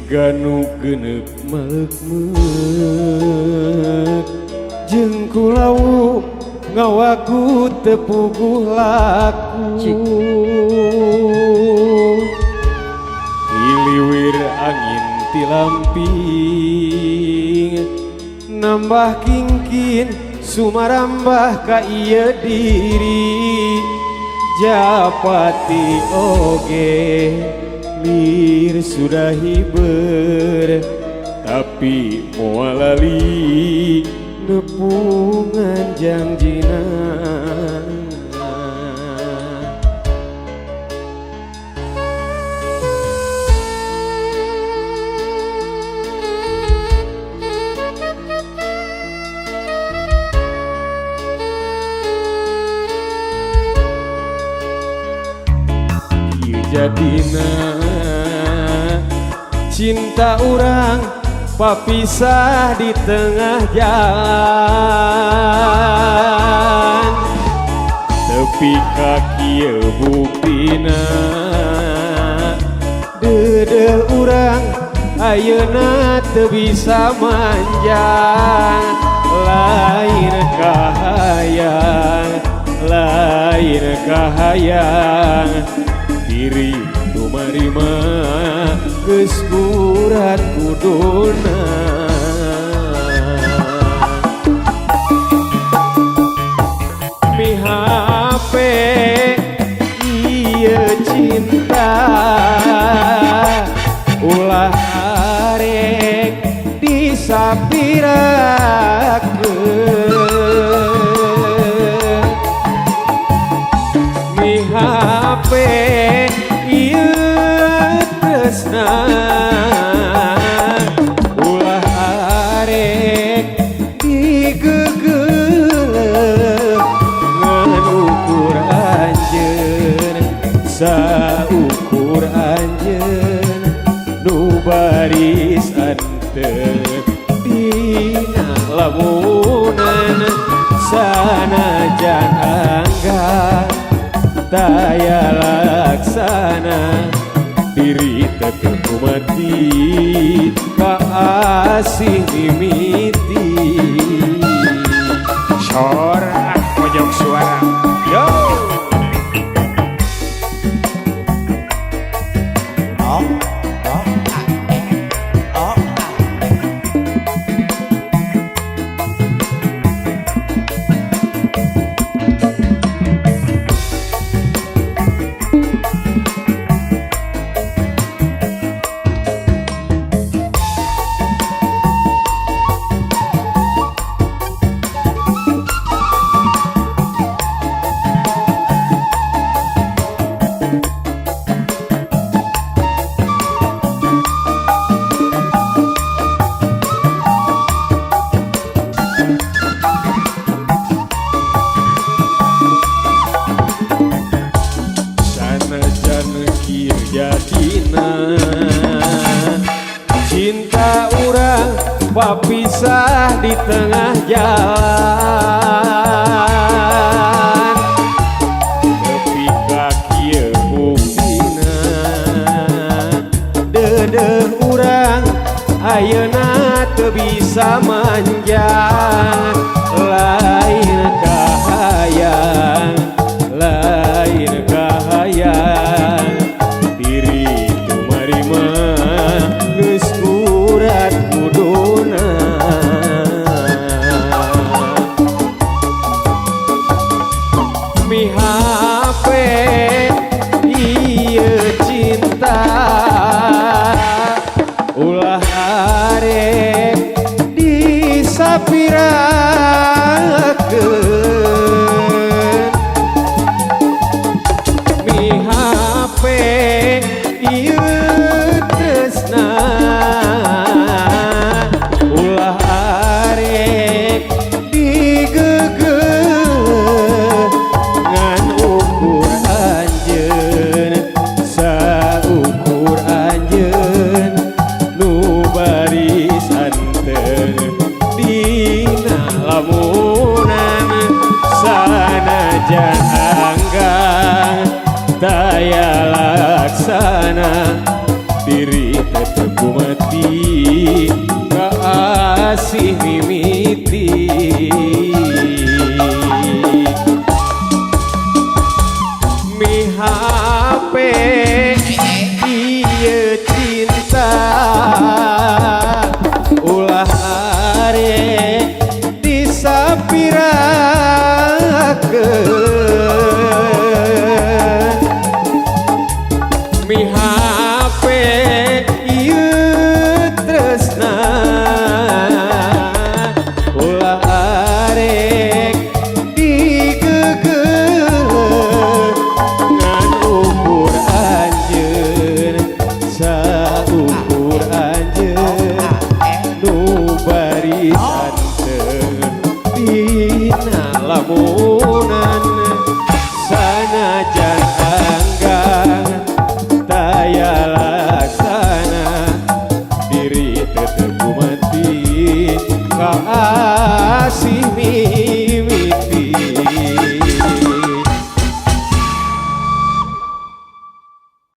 Ganu geuneup meuk-meuk jeung kulawu ngawaku teu puguh laku. Hiliwir angin ti lamping nambah kingkin sumarambah ka ieu diri. Japati oge lir sudah hiber, tapi moal lali nepungan jangjina. Kieu jadina cinta urang papisah di tengah jalan. Tepi ka kieu buktina deudeuh urang ayeuna teu bisa manjang. Lain kahayang, lain kahayang, diri tumarima geus kurat kuduna. Mihape ieu cinta ulah arek disapirakeun. Mihape ieu tresna ulah arek digegeuleuh. Ngan ukur anjeun, saukur anjeun nu baris antep dina lamunan. Sanajan angga taya laksana, diri tetep mati ka asih mimiti. Sora pojok suara. Yo. O O A E O A. Sanajan kieu jadina cinta urang papisah di tengah jalan. Tepi ka kieu buktina deudeuh urang ayeuna teu bisa manjang. Lain kahayang, lain kahayang, diri tumarima geus kurat kuduna. Mihape ieu cinta ulah arek disapirakeun. Mihape ieu tresna ulah arek digeugeuh. Ngan ukur anjeun, saukur anjeun nu baris anteng dina lamunan. Sanajan anggang taya laksana, diri tetep mati. Bakal asih milu.